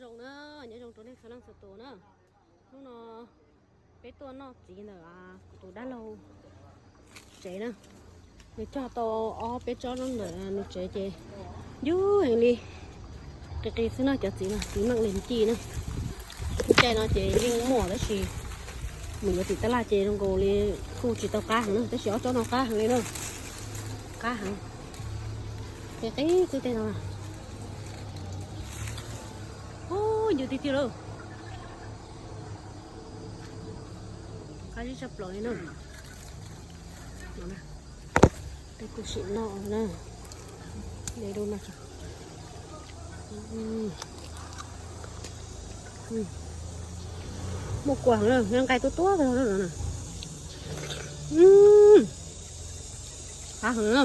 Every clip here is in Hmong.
Zoo na, nyob zoo rau nej txhua leej txhua tus na. Hnub no peb tuaj noj txiv ntawm tus dab laug tsev na. Nws cog tau ob peb tsob ntawm nws tsev ces yug heev li. Qis qis xwb no, cov txiv no txiv meej li ci na. Lub caij no ces yeej muaj tab sis mus yuav tim taj laj ces zoo nkaus li kuj tsis tau qab heev na, tab sis ob tsob no qab heev li na. Qab heev. Qis qis xwb tej no. Ub, ncw tiag tiag lauj. Qab zib tshaj plaws li na. Tej kuj sim noj na. De dub no. Muaj kua heev na, nqaij tuab tuab na. Qab heev na.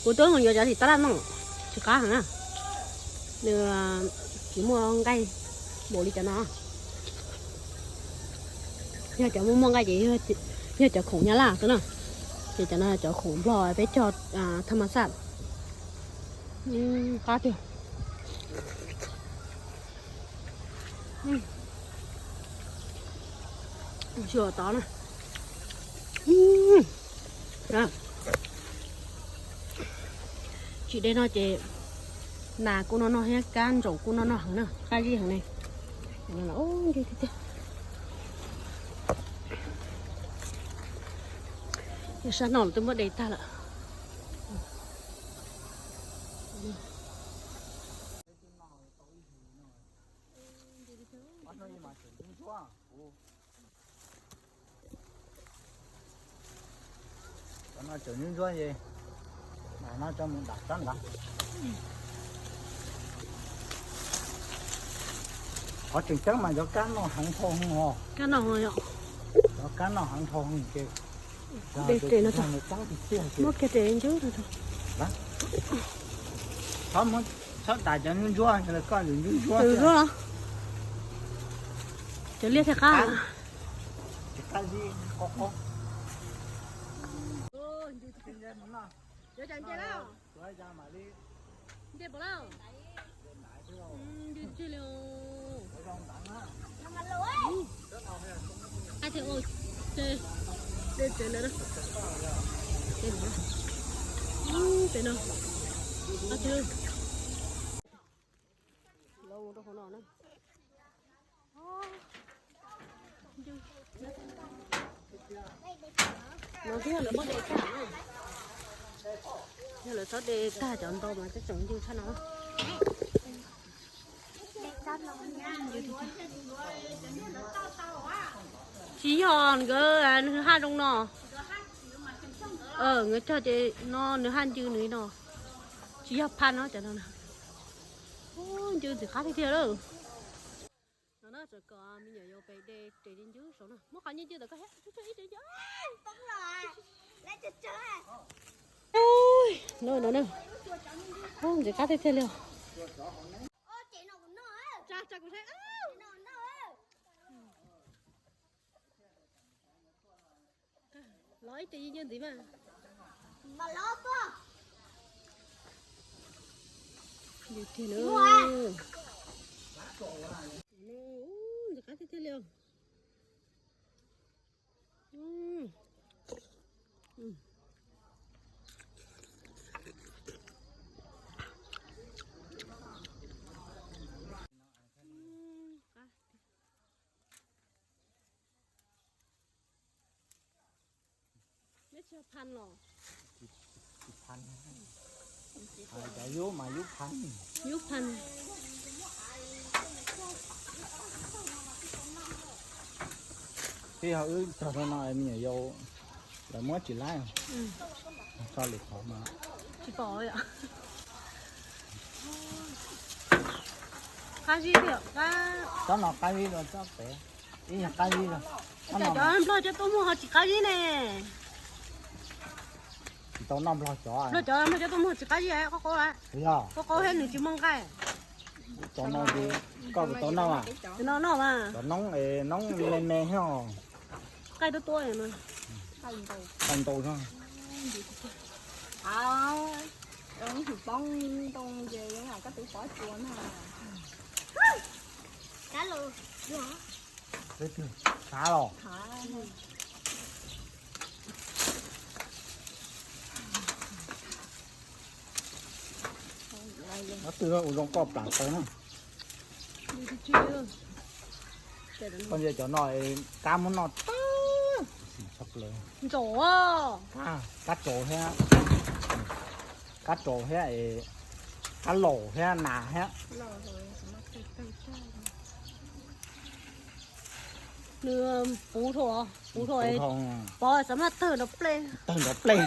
Kuv twb mus yuav cov tim taj laj noj, tsis qab heev na. Nws tsis muaj nqaij npaum li cov no. Yog cov muaj muaj nqaij ces yog cov khoom Nyab Laj xwb na. Ces cov no cov khoom Nplog peb cog thaj ma xaj. Qab tiag. Xyuas tod na. Tsis de no ces nas kuj noj noj thiab kab ntsaum kuj noj noj heev na, qab zib heev ne. Sab no twb muab de tag lawm. Cov no tseem ntsuab ntsuab ces mam no coj mus dam tsob ntawd. Qhov tseem ceeb mas cov kab noj heev dhau heev os. Kab noj heev dhau heev ces muab kiag tes ncub. Txhob dam cov ntsuab ntsuab, koj ntsuab ntsuab. Cov liaj thiaj qab. Tsis qab zib, qab qab. Yuav cas nce lauj? Nce puas lauj? Nce ntseg li. Qab thiab, de tsev lawm na. Ces no, qab thiab. Los mus rau hauv no na. No twb yog lawv muab de tag na. Yog lawv txhob de tag cov ntau mas twb tseem ncw tshaj no. Tsis yog nkawd nws haj zoo no. Nkawd cog ces no nws haj ncw nws li no. Tsis yog phaj no cov no. Ncw ntxim qab tiag tiag lawm. No na, tseem kom me nyuam yaus pem de tes ncub saud no. Muab qhov ncw ncw ntawm koj thiab, ib tes ncw. No no, ntxim qab tiag tiag li os. Los ib tes ncw ntxiv mas. Ntxim qab tiag tiag li os. Neb tsis yog phaj los? Cov yub mas yub phaj. Yub phaj. Twb yog wb txog rau no me nyuam yaus lawv muab tsis laib. Tso lwm qhov mas tsis pom. Qab zib thiab. Tsob no qab zib los tsob pem ib yam qab zib los. Cas cov nplog cov tuaj muag ho tsis qab zib ne? Tsis tau noj nplog cov. Nplog cov, nplog cov tuaj muag tsis qab zib, qaub qaub, qaub qaub thiab nws tsis muaj nqaij. Cov no ces koj puas tau noj? Cov no noj mas. Cov noob, noob me me thiab. Nqaij tuab tuab. Tau ntau no. Poob ntoo ces koj tus Xav los? Ob tug ua zoo koj plam tawv na. Koj ntsia cov no, kab muab noj tag. Ntsaum. Kab tsaus thiab, kab tsaus thiab, kab laus thiab nas thiab. Nws puv dhau, puv dhau, pov xav mas tawg nrov plej, tawg nrov plej.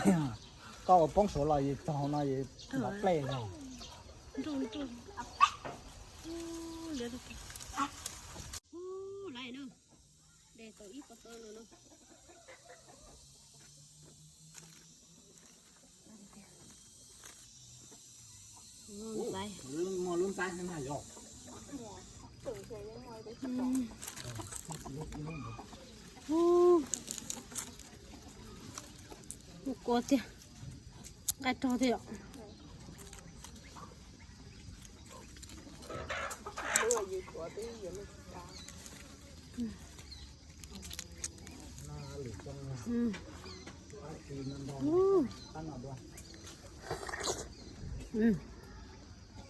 Koj ua poob suav los yus tog no yus nrov plej os. Mus kua tiag, nqaij rog tiag.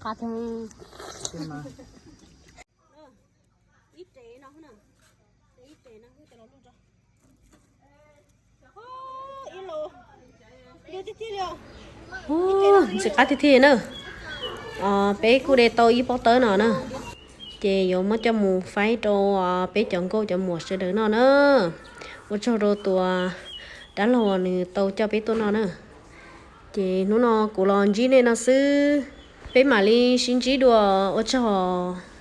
Qab thiab. Ntxim qab tiag tiag na. Peb kuj de tau ib pob tawb no na, ces yuav muab coj mus faib rau peb cov nkauj cov muam sawv daws noj na. Ua tsaug rau tus dab laug uas nws tau coj peb tuaj noj na. Ces hnub no kuv los ntsib nej no xwb, peb mam li sib ntsib dua, ua tsaug.